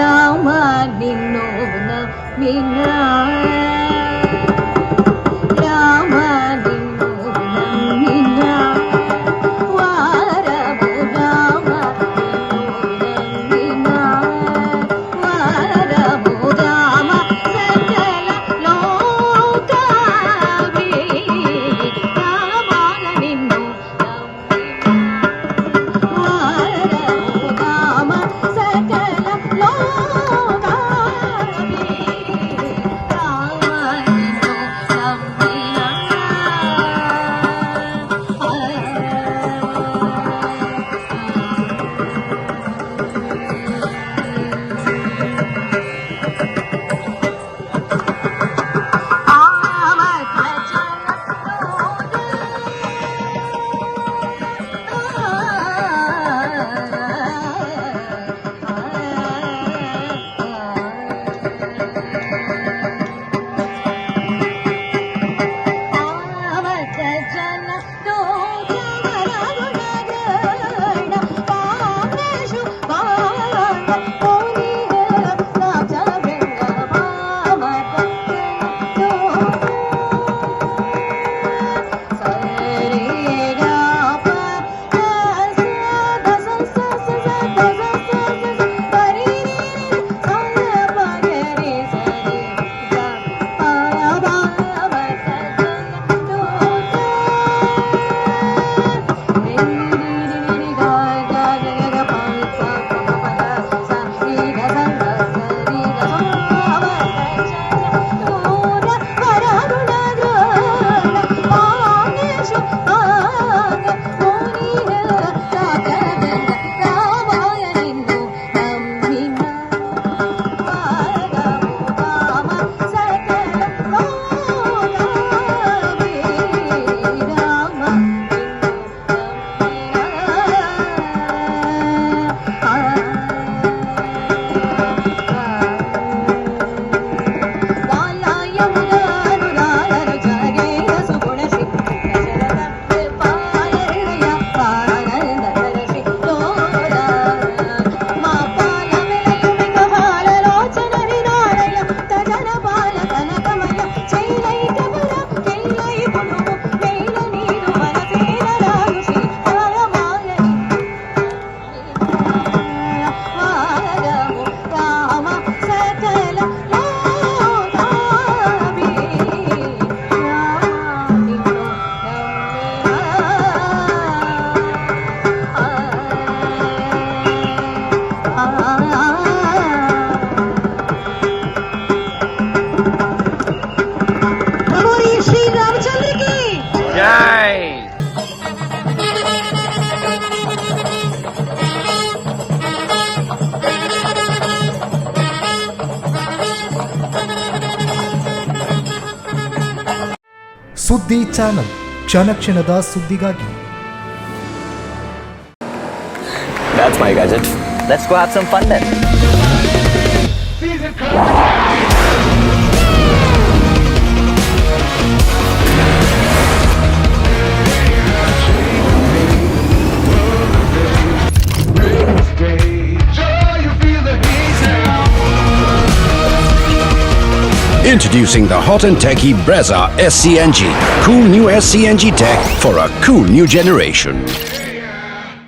ರಾಮ ನಿನ್ನೋ ನಮ್ಮಿನ, ರಾಮ ನಿನ್ನೋ ನಮ್ಮಿನ ವಾರವು, ರಾಮ ನಿನ್ನೋ ನಮ್ಮಿನ ವಾರವು, ರಾಮ ಸಕಲ ಲೋಕಾಭಿ ರಾಮ ನಿನ್ನೋ ನಮ್ಮಿನ ವಾರವು, ರಾಮ ಸಕಲ ಲೋಕಾಭಿ ರಾಮ ನಿನ್ನೋ ನಮ್ಮಿನ. श्री रामचंद्र की जय. ಸುದ್ದಿ ಚಾನಲ್, ಕ್ಷಣ ಕ್ಷಣದ ಸುದ್ದಿಗಾಗಿ. That's my gadget. Let's go have some fun then. Introducing the hot and techy Brezza SCNG. Cool new SCNG tech for a cool new generation.